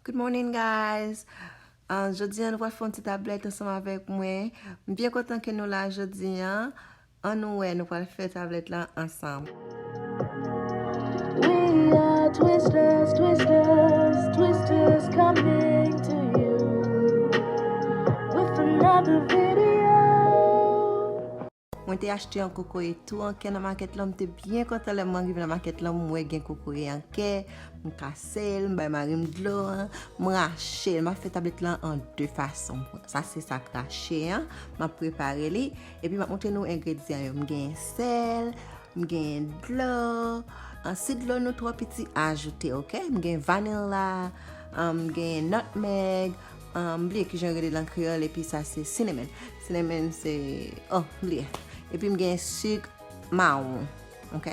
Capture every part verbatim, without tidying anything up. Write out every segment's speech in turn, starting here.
Good morning, guys. Uh, jodi an, nou pral fè yon ti tablèt ansanm avèk mwen. M byen kontan ke nou la jodi an. An nou wè, nou pral fè tablèt la ansanm. We are Twisters, Twisters, Twisters coming to you with another video. Mwen te achte yon kokoye tou an kè nan makèt lan. M te byen kontan lè mwen rive nan makèt lan, m wè gen kokoye an kè. M kase l, m bay mari m dlo an, m rache l. M ap fè tablèt lan an de fason. Sa se sa k rache an. M ap prepare li. Epi m ap montre nou engredyan yo. M gen sèl, m gen dlo. An, si dlo nou twò piti, ajoute, oke? M gen vanilla, um, m gen nutmeg, um, m bliye kijan yo rele l an kreyòl, epi sa se cinnamon. Cinnamon se, oh, m bliye. Epi m gen sik mawon, oke?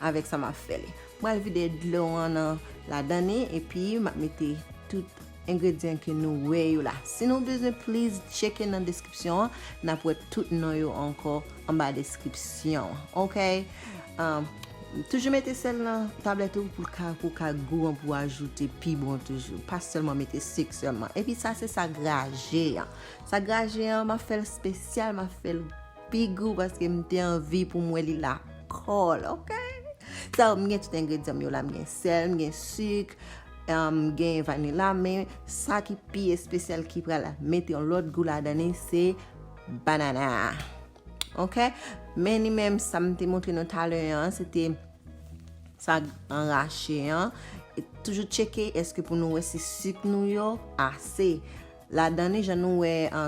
Avèk sa m ap fè li. M pral vide dlo an nan ladan li, epi m ap mete tout engredyan ke nou wè yo la. Si nou bezwen, please, tcheke nan deskripsyon an. N ap wè tout non yo ankò anba deskripsyon an, oke? Um, toujou mete sèl nan tablèt ou pou l ka, pou ka gou an pou ajoute pi bon toujou. Pa sèlman mete sik sèlman. Epi sa se sa graje an. Sa graje an, m ap fè l espesyal, m ap fè l pi gou paske m te anvi pou m wè li lakòl, oke? Sa, m gen tout engredyan m yo la, m gen sèl, m gen sik, um, m gen vanila, men sa ki pi espesyal ki pral mete yon lòt gou ladan li, se banana. Oke? Men li menm, sa m te montre nou talè an, se te sa an rache an. E toujou tcheke èske pou nou wè si sik nou yo ase. Ladan li, jan nou wè an,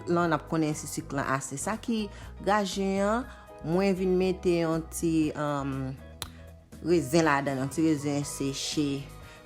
lan n ap konnen si sik lan ase. Sa ki graje an, mwen vin mete yon ti, um, rezen ladan, yon ti rezen seche.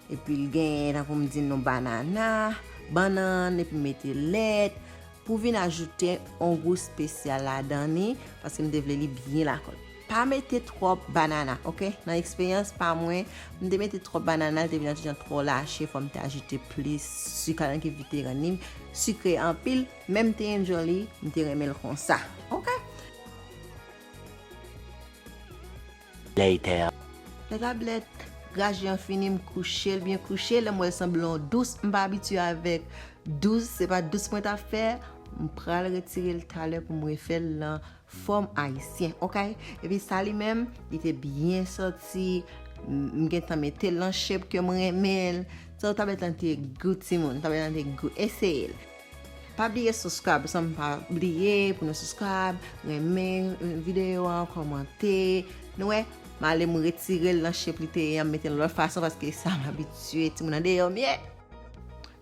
Epi l genyen, tankou m di nou, banana, bannann, epi mete lèt, pou vin ajoute yon gou espesyal ladan li, paske m te vle li byen lakòl. Pa mete twòp banana, oke? Nan eksperyans pa mwen, m te mete twòp banana, li te vin yon ti jan twò lache, fò m te ajoute plis sik ladan ki vin te rann li sikre anpil, men m te enjoy li, m te renmen l konsa, oke? Later. Lè tablèt graje an fini, m kouche l byen kouche, lè m wè l sanble yon dous, m pa abitye avèk dous, se pa dous mwen t ap fè, m pral retire l talè pou m refè l nan fòm ayisyen, oke? Epi sa li menm, li te byen sòti, m, m gentan mete l nan shape ke m renmen l. So, tablèt lan te gou timoun, tablèt lan te gou, eseye l. Pa bliye subscribe, san pa bliye pou nou subscribe, renmen, eh, videyo an, kòmante. Nou wè, m ale m retire l nan shape li te ye an, m mete l lòt fason paske sa m abitye, timoun an deyò m ye.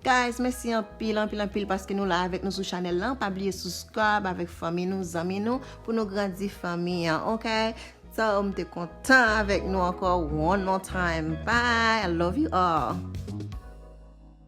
Guys, mèsi anpil, anpil, anpil paske nou la avèk nou sou chanèl lan. Pa bliye subscribe avèk fanmi nou, zanmi nou, pou nou grandi fanmi an, oke? So, m te kontan avèk nou ankò one more time. Bye, I love you all.